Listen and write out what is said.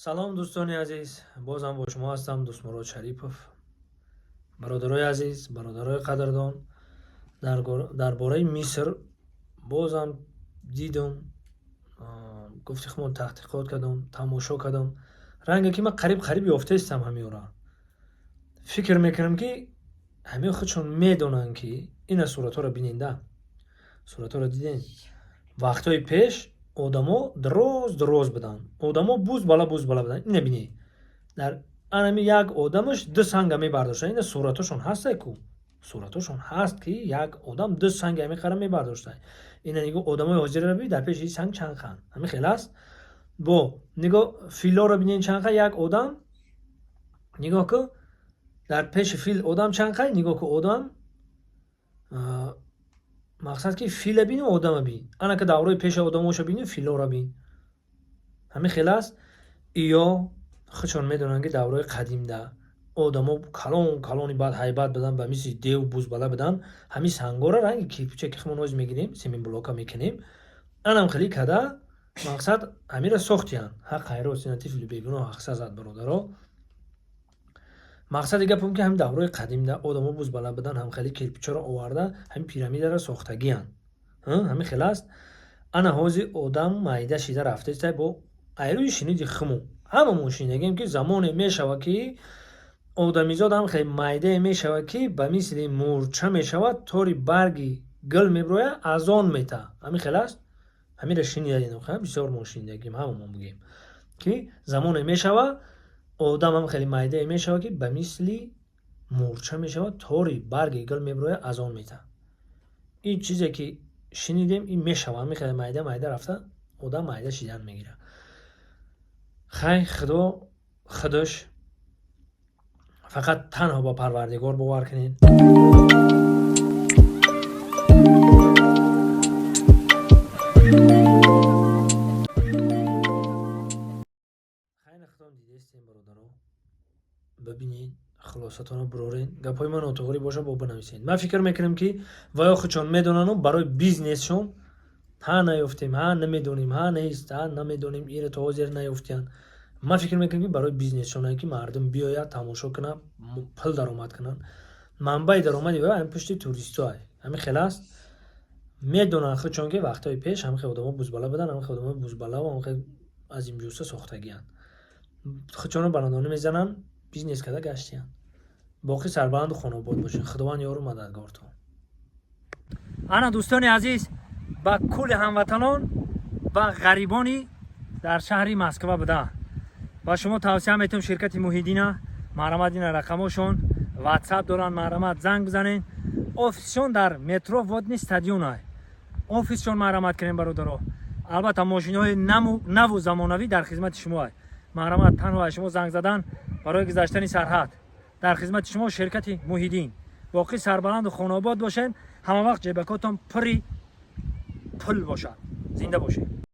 Салом, дӯстони азиз, бозам бо шумо ҳастам, Дӯстмурод Шарипов. Бародарои азиз, бародарои қадрдон, дар бораи Миср бозам дидум, гуфти худмон таҳқиқот кардум, тамошо кардум. Ранге ки ман қариб қариб ёфтаистам ҳамиёра. Фикр мекунам, ки ҳамиё худшон медонанд, ки ина суратҳоро биненда. Суратҳоро дидем. Вақтҳои пеш одамо дароз дароз буданд, одамо бузбала бузбала буданд. Ина бинед, дар анами як одамаш ду санга мебардоштанд. Ина суратошон ҳастай ку, суратошон ҳаст, ки як одам ду санги ҳамин қара мебардоштанд. Ина нигоҳ, одамои ҳозирро бибин, дар пеши санг чанд қан ҳамин хел аст. Бо нигоҳ, филоро бинед, чанд қа як одам. Нигоҳ ку, дар пеши фил одам чанд қай. Нигоҳ ку, одам, мақсад ки фила бину, одама бин. Ана ки даврои пеша одамоша бину, филора бин, ҳамин хел аст. Иё худшон медонанд, ки даврои қадимда одамо калон калони баъд ҳайбат буданд, ба мисли дев бузбала буданд. Ҳамин сангора ранги кирпича, ки худмон ҳозир мегирем, семенблока мекунем, анам хеле када, мақсад ҳамира сохтиянд. Ҳақ хайрот, ина тифли бегуноҳ ҳақса зад. Бародаро, мақсади гапам, ки ҳамин даврои қадимда одамо бузбала буданд, ҳам хеле кирпичаро оварда, ҳамин пирамидаро сохтагиянд. Ҳамин хел аст. Ана ҳозир одам майда шида рафтаиста. Бо айрӯи шиниди хуму ҳамамон шинидагем, ки замоне мешавад, ки одамизод ҳам хеле майдае мешавад, ки ба мисли мӯрча мешавад, тори барги гул мебирояд, аз он мета. Ҳамин хел аст. Ҳаминро шинидадем, бисёр мо шинидагем, ҳамамон бигем, ки замоне мешавад, одам ҳам хеле майдае мешавад, ки ба мисли мӯрча мешавад, тори барги гул мебирояд, аз он мета. Ин чизе ки шинидем, ин мешавад. Ҳамин хеле майда майда рафта, одам майда шидан мегирад. Хай, Худо худаш, фақат танҳо ба Парвардигор бовар кунед. Хайна, худом дидестем, бародаро, бибинед, хулосатонро бирорен. Гапҳои ман нотуғрӣ боша, бо бинависед. Ман фикр мекунам, ки ваё худшон медонану барои бизнесшон ҳа наёфтем, ҳа намедонем, ҳа нест, ҳа намедонем, ира то ҳозир наёфтиянд. Ман фикр мекунам, ки барои бизнесшон, ки мардум биёяд, тамошо кунад, пул даромад кунанд. Манбаи даромади ваё ҳамин пушти туристҳоа. Ҳамин хел аст. Медонанд худшон, ки вақтҳои пеш ҳамин хел одамо бузбала буданд, ҳамин хел одамои бузбалаву ҳамин хел азимҷусса сохтагиянд. Худшонро баландонӣ мезананд, бизнес карда гаштиянд. Боқӣ сарбаланду хонаобод бошед, Худованд ёру мададгортон. Ана, дӯстони азиз, ба кулли ҳамватанон ва ғарибони дар шаҳри Москва буда, ба шумо тавсия метавам ширкати Муҳиддина. Марҳамат, ина рақамошон, Ватсап доранд, марҳамат, занг бизанед. Офисшон дар метро Водный стадиона офисшон. Марҳамат кунем, бародаро. Албатта, мошиноҳои наву замонавӣ дар хизмати шумо. Марҳамат, танҳо аз шумо занг задан барои гузаштани сарҳад. Дар хизмати шумо ширкати Муҳиддин. Боқӣ сарбаланду хонаобод бошед, ҳама вақт ҷебакотон пури пул бошад. Зинда бошед.